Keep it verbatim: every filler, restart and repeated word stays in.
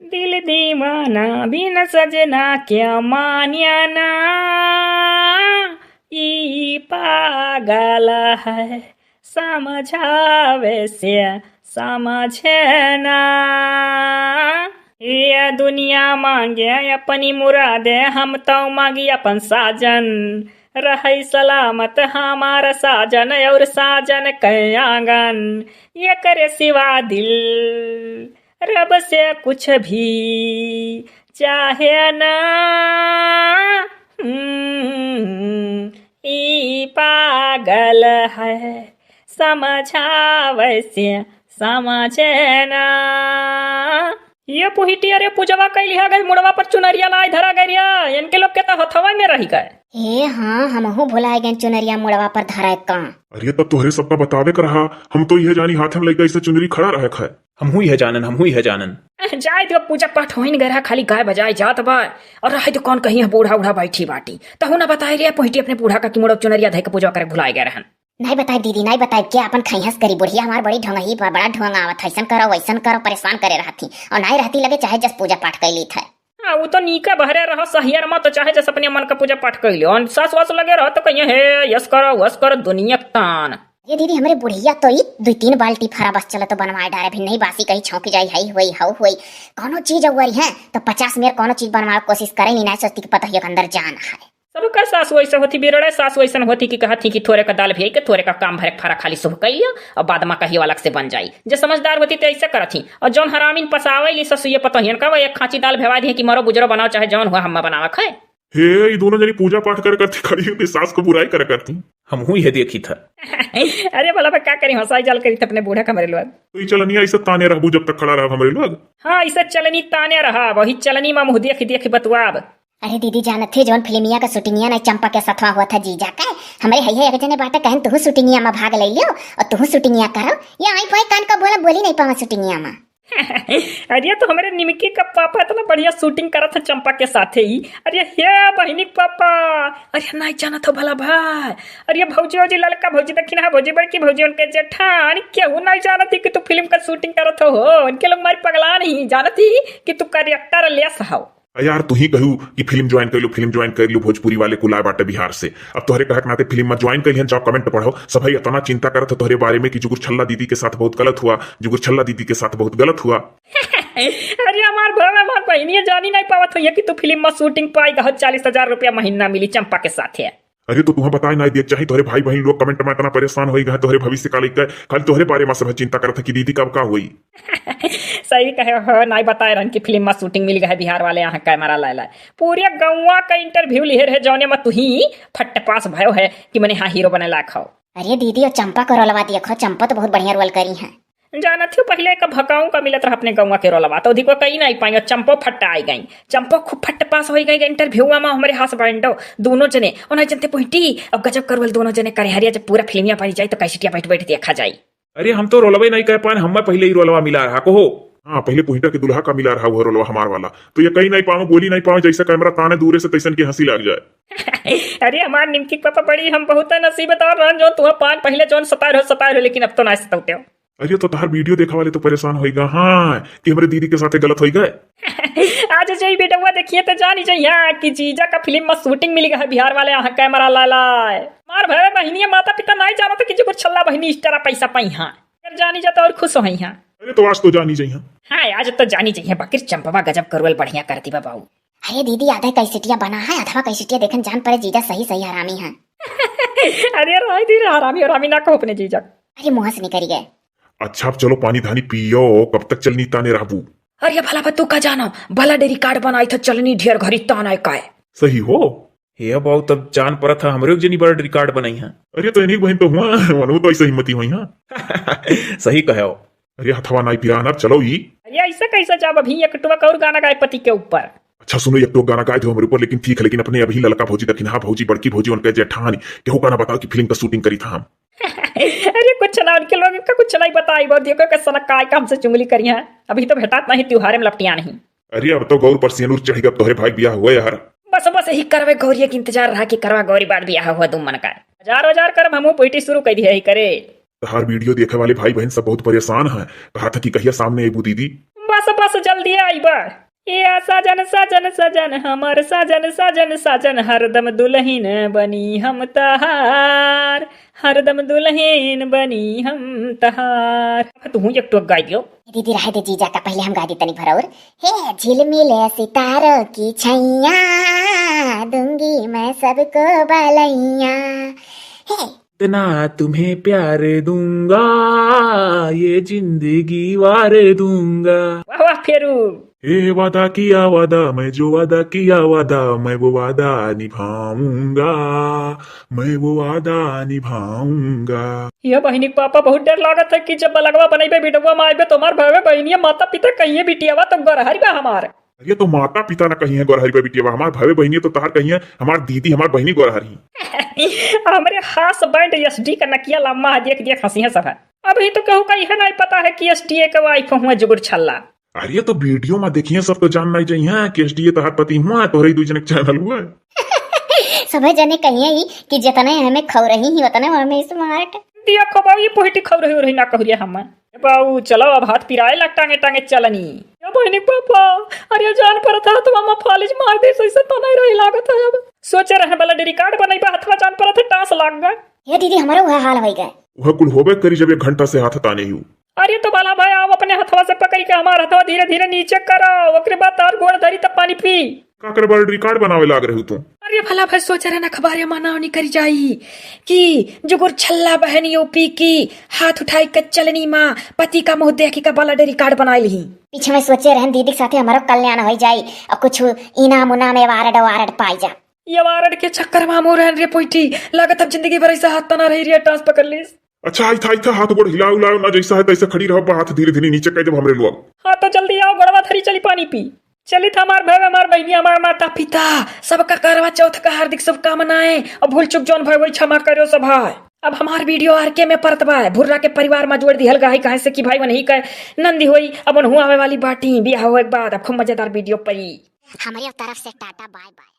दिल दीवाना बिन सजना क्या मानिया ना, ई पागल है समझावे से समझे ना। ये दुनिया मांगे अपनी मुरादे, हम तो मांगी अपन साजन। रहे सलामत हमार साजन और साजन के आंगन, ये करे सिवा दिल रब से कुछ भी चाहे ना। हम्म, ई पागल है समझावे से समझे ना। ये पुहिटी, अरे पूजवा कैली है गई, मुड़वा पर चुनरिया लाई धरा गई रे, इनके लोग के तो हथवा में रही गए। ए हाँ, हमहू भुलाए गए चुनरिया मुड़वा पर धरे का। अरे तब तोहरे सबका बतावे का रहा, हम तो यह जानी हाथ में लइका ऐसे चुनरी खड़ा रहे खाए। हमहू यह जानन, हमहू यह जानन। जाए दो, पूजा पाठ होइन गए रहा, खाली गाय बजाए जात बा। और रहे दो, कौन कहीं बूढ़ा उढ़ा बैठी बाटी, तहू ना बताए रे पुहिटी अपने बूढ़ा का कि मुड़वा चुनरिया धै के पूजा करे भुलाए गए रहन। नहीं बताए दीदी, नहीं बताए, क्या अपन खैहस करी, बुढ़िया हमार बड़ी ढोंगही बा, बड़ा ढोंग आवत है, ऐसन करो वैसन करो, परेशान करे रहती। और नहीं रहती लगे चाहे जस पूजा पाठ कर ली थे। हाँ, वो तो नीका बहरे रहो सहियर में, तो चाहे जस अपने मन का पूजा पाठ कर लियो। और सास वास लगे रहो तो कहिए हे यस करो वस करो दुनिया के तान। ये दीदी हमरे बुढ़िया तो ई दो तीन बाल्टी फरा बस चलो तो बनवाए डारे भी नहीं, बासी कहीं छौंकी जाई, हई हुई हऊ हुई। कौनो चीज अउरी है तो पचास मेर कौनो चीज बनवाए कोशिश करे नहीं, नहीं सोचती कि पता ही अंदर जान है। सबकर सासु ऐसे होती बिरड़े, सासु ऐसन होती कि कहत थी कि थोरे का दाल भियाई के थोरे का काम भरे के फरा खाली सुबह कर लियो और बाद में कहियो अलग से बन जाई। जे समझदार होती तो ऐसे करत थी। और जौन हरामिन पसावे ली ससुए पतोहियन का, वो एक खांची दाल भेवा दी कि मरो बुजरो बनाओ चाहे जौन हुआ हम्मा बनावा खाए। हे, ई दोनों जनी पूजा पाठ करे करती खड़ी होके सास को बुराई करे करती। हमहू यह देखी था। अरे भला बा का करी, हंसाई जाल करी थे अपने बूढ़ा का हमरे लोग। तो ई चलनिया ऐसे ताने रहबू जब तक खड़ा रहब हमरे लोग। हाँ, ऐसे चलनी ताने रहा, वही चलनी में मुँह देख देख बतुआब। अरे दीदी जानत थे जौन फिल्मिया का शूटिंगिया ना चंपा के सथवा हुआ था जीजा का, हमरे है एक जने बाटे कहन तुहू शूटिंगिया में भाग ले लियो और तुहू शूटिंगिया करो। या आई पाई कान का बोला बोली नहीं पावा शूटिंगिया में। अरे तो हमरे निमकी का पापा इतना बढ़िया शूटिंग करत है चंपा के साथे ही। अरे हे बहिनी के पापा, अरे नहीं जानत हो भला भाई। अरे भौजी, भौजी ललका भौजी, दक्षिणा भौजी, बड़की भौजी, उनके जेठान, केहू नहीं जानत ही कि तू फिल्म का शूटिंग करत हो। उनके लोग मारी पगला नहीं जानत ही कि तू करेक्टर लेस हो। आ यार, तू ही कहू कि फिल्म ज्वाइन कर लो, फिल्म ज्वाइन कर लो, भोजपुरी वाले कुल आए बाटे बिहार से। अब तोहरे कहक नाते फिल्म में ज्वाइन कर लिहन, जाओ कमेंट पढ़ो। सभई इतना चिंता करत है तोहरे बारे में कि जुगुर छल्ला दीदी के साथ बहुत गलत हुआ, जुगुर छल्ला दीदी के साथ बहुत गलत हुआ। अरे हमार भाई, हमार बहिनिया जानी नहीं पावत हो ये कि तू फिल्म में शूटिंग पाई गहो, चालीस हजार रुपया महीना मिली चंपा के साथ है। अरे तो तुहा बताए ना दिया चाही, तोहरे भाई बहन लोग कमेंट में इतना परेशान होई गए, तोहरे भविष्य का लेकर खाली तोहरे बारे में सब चिंता करत है कि दीदी कब का होई। सही कहे हो, नहीं बताए रहन कि फिल्म में शूटिंग मिल गए बिहार वाले यहाँ कैमरा लाए लाए। पूरे गौवा का इंटरव्यू लिहे रहे जौने में तू ही फट पास भयो है कि मने हाँ हीरो बने लायक हो। अरे दीदी, और चंपा को रोलवा दिया खो, चंपा तो बहुत बढ़िया रोल करी है। जानत हो पहले एक भकाऊ का मिलत रहा अपने गौवा के रोलवा, तो अधिको कहीं नहीं पाई, और चंपो फट आई गई। चंपो खूब फट पास हो गई इंटरव्यू में हमरे हस्बैंडो दोनों जने, उन्हें जनते पहुंटी। अब गजब करवल दोनों जने करे हरिया, जब पूरा फिल्मिया बन जाए तो कैसेटिया बैठ बैठ देखा जाए। अरे हम तो रोलवे नहीं कह पाए, हमें पहले ही रोलवा मिला रहा को हो। हाँ, पहले पुहिटा के दुल्हा का मिला रहा हुआ रोलवा हमार वाला, तो ये कहीं नहीं पावे, बोली नहीं पावे, जैसे कैमरा ताने दूरे से तैसन के हंसी लग जाए। अरे हमार निमकी के पापा बड़ी हम बहुत नसीबदार रहन, जौन तुहा पान पहले जौन सताए रहो, सताए रहो, लेकिन अब तो ना सताते हो। अरे तो तहार वीडियो देखा वाले तो परेशान होइगा, हाँ, कि हमरे दीदी के साथे गलत होइगा। आज जो ई वीडियो देखिए तो जानी जाइए कि जीजा का फिल्म में शूटिंग मिल गया है बिहार वाले यहाँ कैमरा ला लाए। मार भरे बहिनिया माता पिता नहीं जानत कि जो कुछ छल्ला बहिनी इस तरह पैसा पाई हाँ। अगर जानी जाता और खुश होई हाँ। अरे तो आज तो जानी जाइए। हाँ, आज तो जानी जाइए, बाकिर चंपवा गजब करुअल बढ़िया करती बा बाऊ। अरे दीदी, आधा कैसेटिया बना है, आधवा कैसेटिया देखन जान पड़े जीजा सही सही हरामी है। अरे राय दी रे, हरामी हरामी ना कहो अपने जीजा। अरे मुँह से निकल गए। अच्छा अब चलो पानी धानी पियो, कब तक चलनी ताने रहबू? अरे भला बा तू का जानो, भला डेरी कार्ड बनाई था चलनी ढेर घरी ताना है काय। सही हो। हे बाऊ तब जान पड़त है हमरे जनी बड़ रिकॉर्ड बनाई है। अरे तो इन्हीं बहन तो हुआ, वनू तो ऐसे हिम्मती हुई हाँ। सही कहे हो। अरे हथवा नाई पिरान, अब चलो ई। अरे ऐसे कैसे जाब, अभी एक टुआ और गाना गाए पति के ऊपर। अच्छा सुनो, एक टुआ गाना गाए दो हमरे ऊपर, लेकिन ठीक है, लेकिन अपने अभी ललका भौजी, दखिनहा भौजी, बड़की भौजी, उनके जेठानी, केहू का ना बताओ कि फिल्म का शूटिंग करी था हम। अरे कुछ ना, उनके लोग का कुछ नहीं बताई, बहुत देखो कैसा ना काय का हमसे चुगली करी है। अभी तो भेटात नहीं, त्योहारे में लपटिया नहीं। अरे अब तो गौर पर सेनुर चढ़ गया, अब तोहरे भाई बियाह हुआ यार। बस बस यही करवे गौरिया के इंतजार रहा कि करवा गौरी बाद बियाह हुआ दुम मन का। हजार हजार करब हमहू पोइटी शुरू कर दिया ही करे। तहार वीडियो देखे वाले भाई बहन सब बहुत परेशान हैं, कहा था कि कहिया सामने अबू दीदी। बस बस जल्दी आइबा। ए आ साजन साजन साजन, हमर साजन साजन साजन, हरदम दुलहिन बनी हम तहार, हरदम दुलहिन बनी हम तहार। अब तू एक टोक गाई दियो। दीदी, रहे दे जीजा का, पहिले हम गा दी तनी भरौर। हे झिलमिल सितारों की छैया, दूंगी मैं सबको बलैया। हे इतना तुम्हें प्यार दूंगा, ये जिंदगी वार दूंगा। वाह वाह फेरू। ए वादा किया वादा, मैं जो वादा किया वादा, मैं वो वादा निभाऊंगा, मैं वो वादा निभाऊंगा। ये बहिनी के पापा, बहुत डर लागत है कि जब बलगवा बनैबे, बिडवा में आइबे, तो हमार भावे बहिनिया माता पिता कहिए बिटियावा तो गरहरी बा हमार। अरे तो माता पिता ना कहिए गरहरी बा बिटियावा हमार, भावे बहिनिया तो तहार कहिए हमार दीदी, हमार बहिनी गरहरी। हमरे हास बैंड एसडी का नकिया लम्मा है, देख देख हंसी है सब है। अभी तो केहू का यह नहीं पता है कि एसडीए के वाइफ हुआ जुगुर छल्ला। अरे तो वीडियो में देखिए, सब तो जान नहीं जाइए कि एसडीए तहार पति हुआ, तोहरे ही दू जने के चैनल हुआ। सभे जने कहिए ही कि जितने हमें खौरही ही, उतने हमें स्मार्ट। दिया खो बाऊ, ये पोहिटी खौरही उरही ना कहुरिया हम। ए बाऊ, चलो अब हाथ पिराए लग टांगे टांगे चलनी। ए बहिनी के पापा, अरे जान परत है, हथवा में फालिज मार दे, सही से तो नहीं रही लागत है। अब सोचे रहे वाला डेरी कार्ड बनैबा, हथवा जान परत है, टांस लाग गए। हे दीदी, हमारो वह हाल होई गए। वह कुल होबे करी, जब एक घंटा से हाथ ताने ही। अरे तो बाला भाई, आओ अपने हथवा से पकड़ के हमार हथवा धीरे धीरे नीचे करो, ओकरे बाद और गोड़ धरी तब पानी पी। का करबा, डेरी कार्ड बनावे लाग रहे हो तू? अरे भला भाई, सोच रहे ना अखबारे में नाव निकल जाई कि जुगुर छल्ला बहन यूपी की हाथ उठाई के चलनी माँ, पति का मुंह देख के बाला डेरी कार्ड बनाए ली। पीछे में सोचे रहन दीदी के साथे हमारो कल्याण हो जाई और कुछ इनाम उनाम, अवार्ड वार्ड पाई जा। ये अवार्ड के चक्कर में मोर रहन रे पोइटी, लागत अब जिंदगी भर ऐसा हाथ तना रही रे, टांस पकड़ लीस। अच्छा, आई था, आई था, हाथ गोड़ हिलाओ उलाओ ना, जैसा है तैसा खड़ी रहो, हाथ धीरे धीरे नीचे कर जब हमरे लोग। हाँ तो जल्दी आओ, गोड़वा धरी चली पानी पी। चलित हमार भाई, हमार बहिनी, हमार माता पिता, सबका करवा चौथ का हार्दिक शुभकामनाएं। अब भूल चूक जौन भय वही क्षमा करो सब है। अब हमार वीडियो आरके में परत बा, भुर्रा के परिवार में जोड़ दिहल गाही, काहे से कि भाई वनही का नंदी होई, अब उनहु आवे वाली बाटी बियाह होए के बाद। अब खूब मजेदार वीडियो पई। हमारे तरफ से टाटा, बाय बाय।